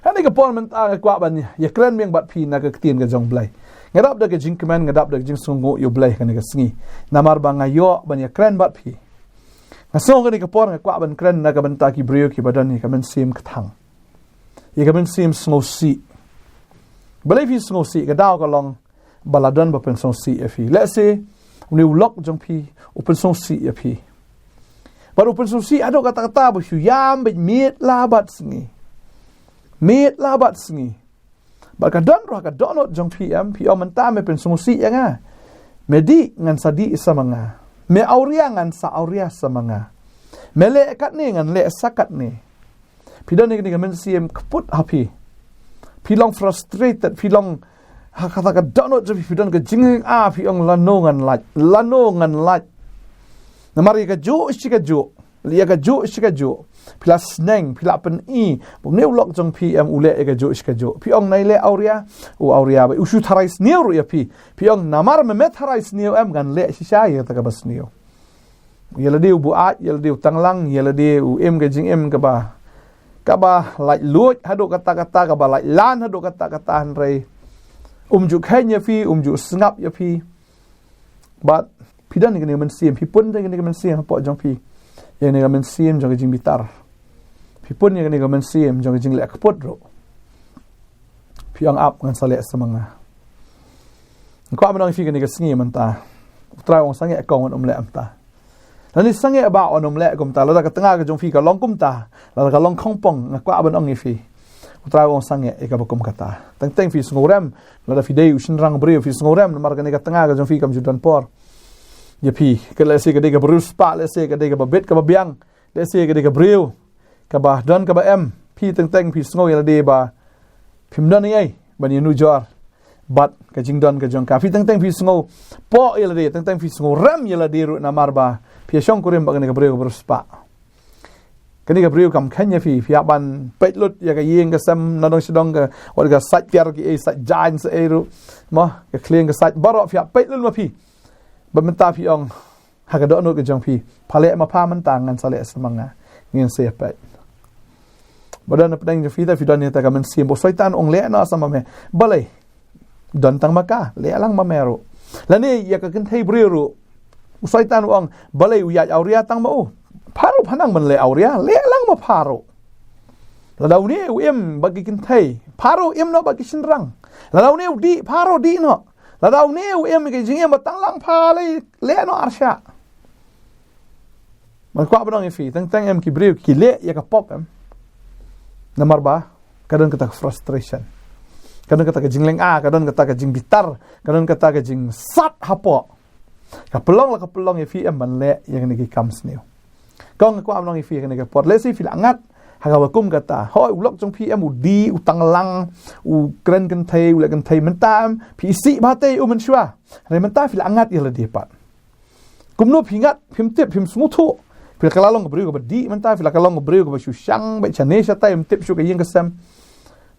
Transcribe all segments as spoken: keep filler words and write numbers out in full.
Hangne ka por mynta nga kwah ban ïakren biang bad phi na ka ktien ka jong Blei. Nga dap da ka jingkmen, nga dap da ka jingsngewnguh ïa U Blei kane ka sngi. Namar ba nga ïoh ban ïakren bad phi. Nga sngew kane ka por nga kwah ban kren na ka bynta ki briew kiba don ïa ka mynsiem kthang, ïa ka mynsiem sngewsih. Balei phi sngewsih? Ka daw ka long ba la don ba pynsngewsih ïa phi. Lehse une u lok jong phi u pynsngewsih ïa phi. Bad u pynsngewsih haduh katta katta ba shu ïam beit miet la bad sngi. Miet la bad sngi. Bad ka don ruh ha ka dohnud jong phi, em, phi ong mynta me pynsngewsih ïa nga. Me dih ngan sa dih sa ma nga. Me awria ngan sa awria sa ma nga. Me leh katne ngan leh sa katne. Phi don ïa kane ka mynsiem kput ha phi. Phi long frustrated, phi long ha kata ka dohnud jong phi, phi don ka jingïa, phi ong lano ngan lait, lano ngan lait. Namar ïa kajuh shi kajuh, ïa kajuh shi kajuh phi la sneng, phi la pyni ba une u lok jong phi, em, u leh ïa kajuh shi kajuh. Phi ong nai leh awria, u awria beit, u shu tharai sniew ruh ïa phi. Phi ong namar me me tharai sniew, em, ngan leh shisha ïa kata kaba sniew. Ïa lade u buaid, ïa lade u tanglang, ïa lade u im ka jingim kaba, kaba laitluid haduh katta katta, kaba laitlan haduh katta katta, hynrei um ju kheiñ ïa phi, um ju sngap ïa phi. Bad phi don ïa kane ka mynsiem, phi pun ïa kane ka mynsiem hapoh jong phi, ïa kane ka mynsiem jong ka jingbitar. Phi pun ïa kane ka mynsiem jong ka jingleh kput ruh. Phi ong ap ngan sa leh sa ma nga. Nga kwah ban ong ïa phi kane ka sngi mynta, U Trai u ong sangeh kong, wat nym leh mynta. Lane sangeh bah, wat nym leh kumta. Lada ka tnga ka jong phi ka long kumta, lada ka long khongpong, nga kwah ban ong ïa phi, U Trai u ong sangeh ïa kaba kum kata. Teng teng phi sngewrem, lada phi dei u shynrang briew phi sngewrem namar kane ka tnga ka jong phi kam ju don por ïa phi. Ka lehse ka dei ka briew spah, lehse ka dei kaba bit kaba biang, lehse ka dei ka briew kaba don kaba em. Phi teng teng phi sngew ïa lade ba phim don ei ei ban ïanujor bad ka jingdon ka jong ka. Phi teng teng phi sngewpoh ïa lade, teng teng phi sngewrem ïa lade ruh namar ba phi ïa shongkurim bad kane ka briew kaba riewspah. Kane ka briew kam kheiñ ïa phi, phi hap ban peit lut ïa ka ïing ka sem, na dong sha dong, ka, wat ka sait tiar ki ei, sait jaiñ sa ei ruh, mo, ka khlieng ka sait baroh phi hap peit lut ma phi. Bad mynta phi ong ha ka dohnud ka jong phi, pha leh ma pha mynta, ngan sa leh sa ma nga, ngin sa ïa peit. Ba don hapdeng jong phi te phi don ïa kata ka mynsiem ba u Soitan u ong leh noh sa ma me. Balei? Don tang ma ka, leh lang ma me ruh. Lane ïa ka kynthei briew ruh, u Soitan u ong balei u ïaid awria tang ma u. Pha ruh pha nang ban leh awria, leh lang ma pha ruh. Lada une u im bad ki kynthei, pha ruh im noh bad ki shynrang. Lada une u dih, pha ruh dih noh. Lada une u im ïa ka jingim ba tang lang, pha leh, leh noh arshah. Nga kwah ban ong ïa phi, teng teng em ki briew ki leh ïa ka pop, em, namar ba ka don kata ka frustration, ka don kata ka jinglyngngoh, ka don kata ka jingbitar, ka don kata ka jingsat hapoh. Ka pynlong la ka pynlong ïa phi, em, ban leh ïa kine ki kam sniew. Kong, nga kwah ban ong ïa phi kane ka por, lehse phi la ngat ha kaba kum kata. Hooid, u lok jong phi, em, u dih, u tanglang, u kren kynthei, u leh kynthei, mynta, em, phi isih bha te ïa u mynshuwa. Hynrei mynta phi la ngat ïa lade pat. Kumno phi ngat, phim tip, phim sngewthuh. Phi la ka la long ka briew kaba dih mynta, phi la ka long ka briew kaba shu shang beit shane shatai, ym tip shuh ka ïing ka sem.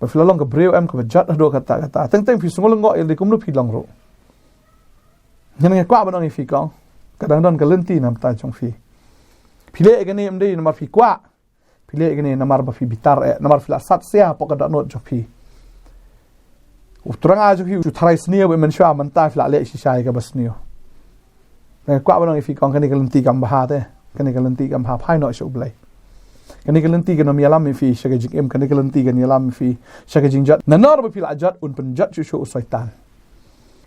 Ba phi la long ka briew, em, kaba jot haduh katta katta. Teng teng phi sngewlyngngoh ïa lade, kumno phi long ruh. Nga kwah ban ong ïa phi, kong, ka dang don ka lynti na bynta jong phi. Phi leh ïa kane ym dei namar phi kwah. Phi leh ïa kane namar ba phi bitar, eh, namar phi la sat sia hapoh ka dohnud jong phi. U trai jong phi u tharai sniew beit mynshuwa, mynta phi la leh shisha ïa kaba sniew. Nga kwah ban ong ïa phi, kong, kane ka lynti kam bha te. Kane ka lynti kam bha, phai noh sha U Blei. Kane ka lynti kan ym ïalam ïa phi sha ka jingim, kane ka lynti kan ïalam ïa phi sha ka jingjot. Nanor ba phi la jot, un pynjot shuh shuh u Soitan.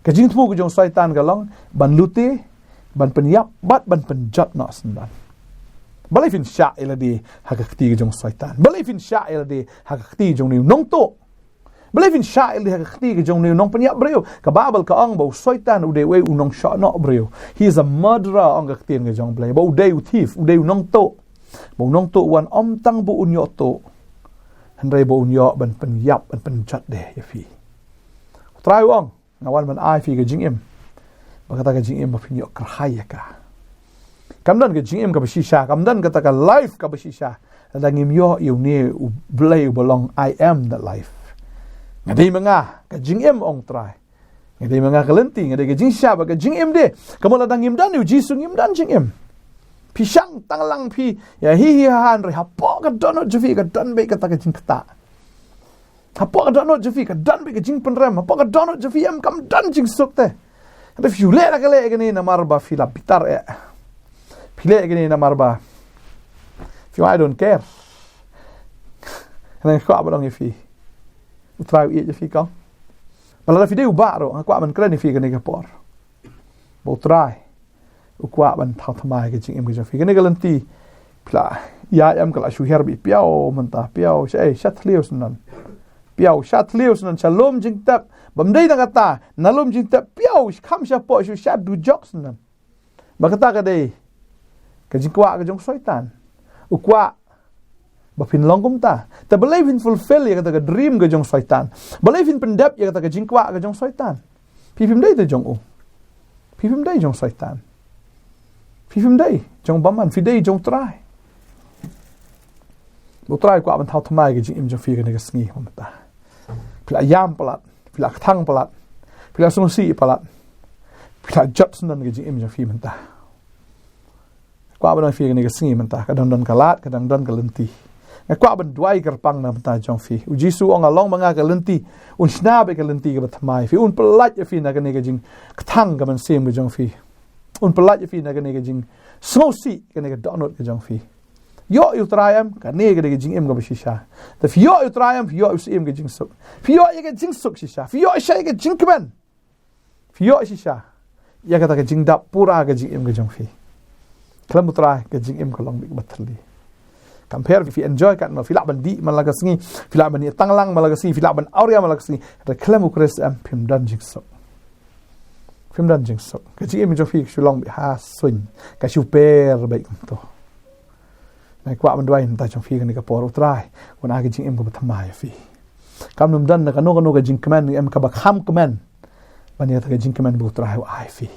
Ka jingthmu ka jong u Soitan ka long ban lute, ban pynïap bad ban pynjot noh syndon. Balei phin shah ïa lade ha ka kti ka jong u Soitan? Balei phin shah ïa lade ha ka kti jong une u nongtuh? Balei phin shah ïa lade ha ka kti ka jong une u nongpynïap briew? Ka Baibl ka ong ba u Soitan u dei uwei u nongshohnoh briew. He is a murderer, ong ka ktien ka jong U Blei. Ba u dei u thief, u dei u nongtuh. Ba u nongtuh u wan ym tang ba un ïoh tuh, hynrei ba un ïoh ban pynïap, ban pynjot de ïa phi. U Trai u ong, nga wan ban ai phi ka jingim, ba kata ka jingim ba phin ïoh kyrhai ïa ka. Kam don ka jingim kaba shisha, kam don kata ka life kaba shisha lada ngim ïoh ïa une U Blei uba long, "I am the life." Nga dei ma nga ka jingim, ong U Trai. Nga dei ma nga ka lynti, nga dei ka jingshisha bad ka jingim de. Ka mut lada ngim don ïa U Jisu ngim don jingim. Phi shang tang lang phi ïa hi hi ha ha, hynrei hapoh ka dohnud jong phi ka don beit kata ka jingktah. Hapoh ka dohnud jong phi ka don beit ka jingpynrem. Hapoh ka dohnud jong phi em kam don jingsuk te. Hynrei phi leh da ka leh kane namar ba phi la bitar eh. Phi leh kane namar ba phi, "I don't care." Nga kwah ban ong ïa phi, U Trai u ïeit ïa phi kong. Ba lada phi dei u bah ruh, nga kwah ban kren ïa phi kane ka por. Ba U Trai u kwah ban thaw thymmai ka jingim ka jong phi. Kane ka lynti, phi la ïa em ka la shu hiar beit piaw mynta, piaw sha, eh, sha thliew snem. Piaw sha thliew snem, sha lum jingtep. Bym dei na kata, na lum jingtep piaw kham shapoh shu sha dujok snem. Ba kata ka dei ka jingkwah ka jong u Soitan. U kwah ba phin long kumta. Te balei phin fulfill ïa kata ka dream ka jong u Soitan? Balei phin pyndep ïa kata ka jingkwah ka jong u Soitan? Phi phim dei te jong u. Phi phim dei jong u Soitan. Phi phim dei jong u bymman, phi dei jong U Trai. U Trai u kwah ban thaw thymmai ka jingim jong phi kane ka sngi mynta. Phi la ïam palat, phi la kthang palat, phi la sngewsih palat, phi la jot snem ka jingim jong phi mynta. Kwah ban ong ïa phi kane ka sngi mynta, ka dang don ka lad, ka dang don ka lynti. Nga kwah ban duwai kyrpang na bynta jong phi. U Jisu u ong, "Nga long ma nga ka lynti." Un shna beit ka lynti kaba thymmai ïa phi. Un pyllait ïa phi na kane ka jingkthang ka mynsiem ka jong phi. Un pyllait ïa phi na kane ka jingsngewsih, kane ka dohnud ka jong phi. Ïoh ïa U Trai em, kane ka dei ka jingim kaba shisha. Te phi ïoh ïa U Trai em, phi ïoh ïa u Syiem ka jingsuk. Phi ïoh ïa ka jingsuk shisha. Phi ïoh shisha ïa ka jingkmen. Phi ïoh shisha ïa kata ka jingdap pura ka jingim ka jong phi. Khlem U Trai ka jingim ka long beit kaba thylli. Kam pher phi enjoy katno, phi lah ban dih man la ka sngi, phi lah ban ïatang lang man la ka sngi, phi lah ban awria man la ka sngi. Te khlem U Khrist em, phim don jingsuk. Phim don jingsuk. Ka jingim jong phi ka shu long beit ha suiñ, ka shu per beit kumto. Nga kwah ban duwai na bynta jong phi kane ka por, U Trai un ai ka jingim kaba thymmai ïa phi. Kam nym don na kano kano ka jingkmen em kaba kham kmen ban ïa kata ka jingkmen ba U Trai u ai ïa phi.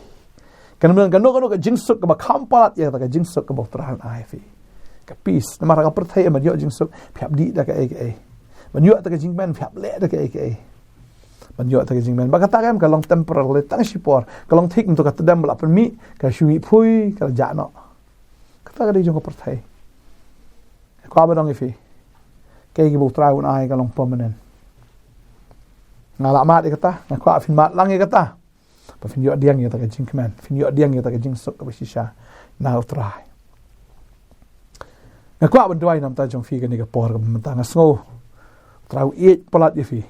Kam nym don kano kano ka jingsuk kaba kham palat ïa kata ka jingsuk kaba U Trai un ai ïa phi. Ka peace, namar ha ka pyrthei em ban ïoh jingsuk phi hap dih da kaei kaei. Ban ïoh kata ka jingkmen phi hap leh da kaei kaei. Ban ïoh kata ka jingkmen, ba kata ka em ka long temporary, tang shipor, ka long thik, mynta ka tdem ba la pynmih, ka shu mih phui, ka la jah noh. Kata ka dei jong ka pyrthei. Nga kwah ban ong ïa phi, kaei kaba U Trai un ai ka long permanent. Nga la mad ïa kata, nga kwah phin mad lang ïa kata. Ba phin ïoh pdiang ïa kata ka jingkmen, phin ïoh pdiang ïa kata ka jingsuk kaba shisha na U Trai. Nga kwah ban duwai na bynta jong phi kane ka por kaba mynta, nga sngew U Trai u ïeit palat ïa phi.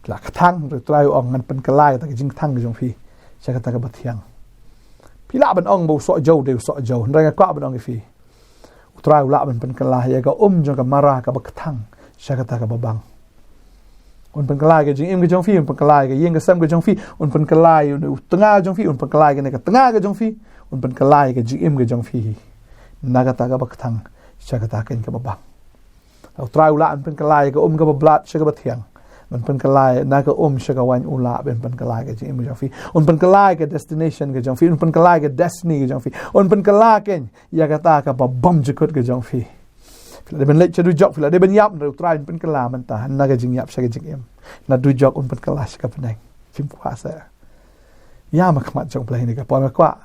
Phi la kthang, U Trai u ong ngan pynkylla ïa kata ka jingkthang ka jong phi sha kata kaba thiang. Phi lah ban ong ba u soh jew dei u soh jew, hynrei nga kwah ban ong ïa phi, U Trai u lah ban pynkylla ïa ka um jong ka mara kaba kthang sha kata kaba bang. Un pynkylla ïa ka jingim ka jong phi, un pynkylla ïa ka ïing ka sem ka jong phi, un pynkylla ïa u tnga jong phi, un pynkylla ïa kane ka tnga ka jong phi, un pynkylla ïa ka jingim ka jong phi na kata kaba kthang sha kata kaba bang. U Trai u lah ban pynkylla ïa ka um kaba blat sha kaba thiang. Ban pynkylla ïa na ka um sha ka waiñ, u lah ban pynkylla ïa ka jingim ka jong phi. Un pynkylla ïa ka destination ka jong phi. Un pynkylla ïa ka destiny ka jong phi. Un pynkylla ïa kata kaba bymjukut ka jong phi. Phi la dei ban leit sha dujok, phi la dei ban ïap, hynrei U Trai un pynkylla mynta na ka jingïap sha ka jingim. Na dujok un pynkylla sha ka bneng. Phim kwah seh? Ïa ma khmat jong U Blei kane ka por, nga kwah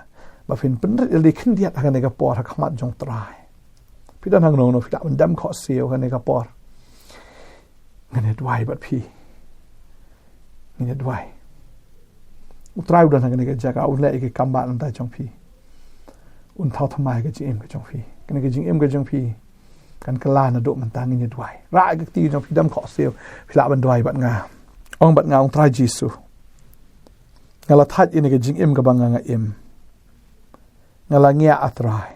ba phin pynrit ïalade khyndiat ha kane ka por ha khmat jong U Trai. Phi don hangno hangno phi lah ban dem khohsiew ha kane ka por. Ngan ïa duwai bad phi. Ngan ïa duwai. U Trai u don ha kane ka jaka, un leh ïa ka kam ba na bynta jong phi. Un thaw thymmai ka jingim ka jong phi. Kane ka jingim ka jong phi kan kylla naduh mynta, ngan ïa duwai. Rah ïa ka kti jong phi, dem khohsiew. Phi lah ban duwai bad nga. Ong bad nga, ong Trai Jisu, nga la thait ïa kane ka jingim kaba nga nga im. Nga la ngiah, ah Trai.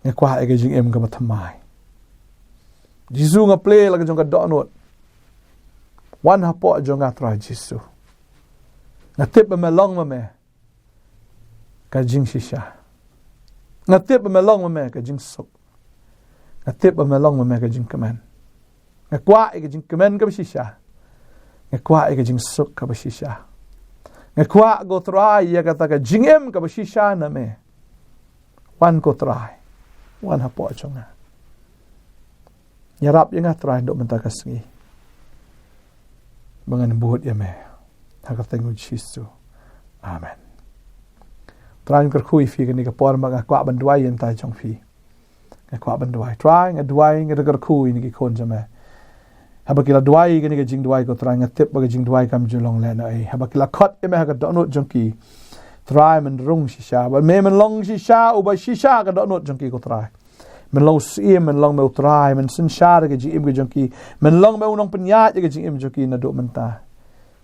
Nga kwah ïa ka jingim kaba thymmai. Jisu, nga plie la ka jong ka dohnud. Wan hapoh jong nga Trai Jisu. Nga tip ba me long ma me ka jingshisha. Nga tip ba me long ma me ka jingsuk. Nga tip ba me long ma me ka jingkmen. Nga kwah ïa ka jingkmen kaba shisha. Nga kwah ïa ka jingsuk kaba shisha. Nga kwah, ko Trai, ïa kata ka jingim kaba shisha na me. Wan, ko Trai. Wan hapoh jong nga. Ïarap ïa nga Trai naduh mynta ka sngi, ba ngan bud ïa me. Ha ka kyrteng U Jisu. Amen. Trai un kyrkhu ïa phi kane ka por, ba nga kwah ban duwai ïa na bynta jong phi. Nga kwah ban duwai. Trai, nga duwai, nga da kyrkhu ïa kine ki khun jong me. Haba ki la duwai kane ka jingduwai, ko Trai, nga tip ba ka jingduwai kam ju long lehnohei. Haba ki la khot ïa me ha ka dohnud jong ki, Trai, men rung shisha. Bad me men long shisha uba shisha ha ka dohnud jong ki, ko Trai. Men long u Syiem, men long me u Trai, men synshar ïa ka jingim ka jong ki. Men long me u nongpynïaid ïa ka jingim jong ki naduh mynta.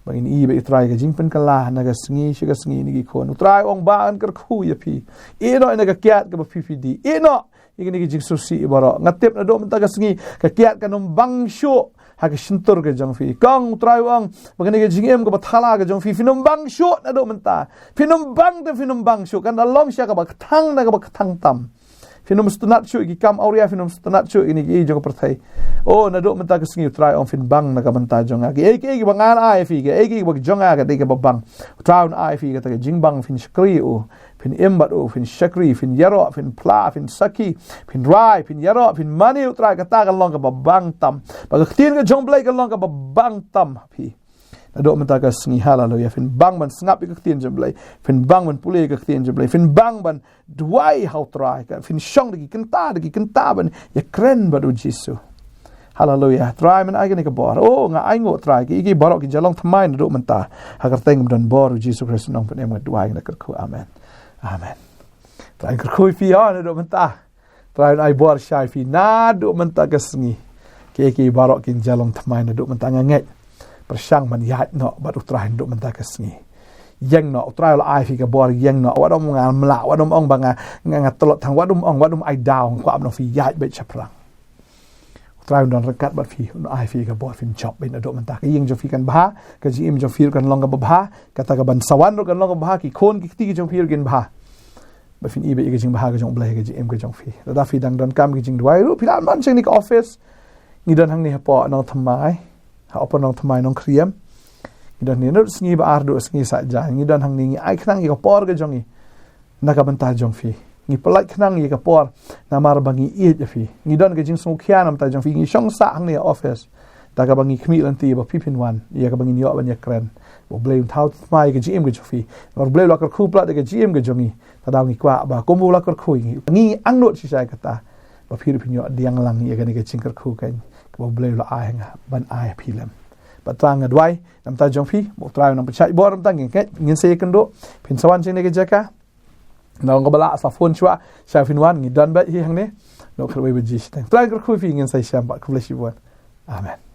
Ba ngin ïohi ba, i Trai, ka jingpynkylla na ka sngi sha ka sngi na ki khun. U Trai u ong ba ngan kyrkhu ïa phi. Ïehnoh na ka kiad kaba phi phi die. Ïehnoh ïa kine ki jingsngewsih baroh. Nga tip naduh mynta ka sngi ka kiad kan ym bang shuh ha ka shyntur ka jong phi. Kong, u Trai u ong ba kane ka jingim kaba thala ka jong phi, phin ym bang shuh naduh mynta. Phin ym bang te phin ym bang shuh. Kan da long sha kaba kthang na kaba kthang tam. Phin ym sngewtynnat shuh ïa ki kam awria, phin ym sngewtynnat shuh ïa kine kiei jong ka pyrthei. O, naduh mynta ka sngi u Trai u ong phin bang na ka bynta jong nga. Kiei kiei kiba ngan ai ïa phi, kiei kiei kiba jong nga ka dei kaba bang. U Trai un ai ïa phi kata ka jingbang, phin shakri ïa u. Phin im bad u, phin shakri, phin ïaroh, phin phla, phin sakhi, phin rai, phin ïaroh, phin mane, u Trai, kata kan long kaba bang tam. Ba ka ktien ka jong U Blei kan long kaba bang tam ha phi. Naduh mynta ka sngi, haleluya. Phin bang ban sngap ïa ka ktien jong U Blei. Phin bang ban pule ïa ka ktien jong U Blei. Phin bang ban duwai ha u Trai. Ka phin shong da ki kynta, da ki kynta ban ïakren bad U Jisu. Haleluya. Trai, men ai kane ka bor. O, nga ainguh, Trai, kiei kiei baroh kin ïalong thymmai naduh mynta. Ha ka kyrteng kaba don bor U Jisu Khrist, U Nongpynim, nga duwai, nga kyrkhu. Amen. Amen. Trai, nga kyrkhu ïa phi, ha, naduh mynta. Trai un ai bor sha phi naduh mynta ka sngi. Kiei kiei baroh kin ïalong thymmai naduh mynta, nga ngeit. Pyrshang ban ïaid noh bad u Trai naduh mynta ka sngi. Ïeng noh, u Trai u la ai phi ka bor, ïeng noh. Wat ym ong nga mlak, wat ym ong ba nga, nga, nga tlot thang, wat ym ong, wat ym ai daw, nga kwah ban ong phi ïaid beit shaphrang. U Trai un don ryngkat bad phi, un ai phi ka bor, phin jop beit naduh mynta. Ka ïing jong phi kan bha, ka jingim jong phi ruh kan long kaba bha, kata kaban sa wan ruh kan long kaba bha, ki khun ki kti ki jong phi ruh kin bha. Ba phin ïohi beit ïa ka jingbha ka jong U Blei ha ka jingim ka jong phi. Lada phi dang donkam ka jingduwai ruh, phi lah ban shong hangne ha office. Ngi don hangne hapoh Nongthymmai, ha Upper Nongthymmai, Nongkriem. Ngi don hangne naduh sngi ba ar haduh sngi saitjaiñ. Ngi don hangne, ngi ai khnang ïa ka por ka jong ngi na ka bynta jong phi. Ngi pyllait khnang ïa ka por namar ba ngi ïeit ïa phi. Ngi don ka jingsngewkhia na ka bynta jong phi. Ngi shong sah hangne ha office da kaba ngi khmih lynti ba phi phin wan, ïa kaba ngin ïoh ban ïakren. Ba U Blei un thaw thymmai ïa ka jingim ka jong phi. Namar U Blei u la kyrkhu palat ïa ka jingim ka jong ngi. Te daw ngi kwah ba kumba u la kyrkhu ïa ngi, ngi angnud shisha ïa kata, ba phi ruh phin ïoh pdiang lang ïa kane ka jingkyrkhu keiñ kaba U Blei u la ai ha nga ban ai ha phi lem. Bad Trai, nga duwai na ka bynta jong phi, ba U Trai un nang pynshait bor na ka bynta, ngin ngeit, ngin sa ïakynduh. Phin sa wan sha kane ka jaka. Na long kaba lah, sa phone shuwa, sha phin wan, ngi don beit hi hangne. Nukhreh wei baje shiteng. Trai kyrkhu ïa phi, ngin sa ïashem bad, khublei shibun. Amen.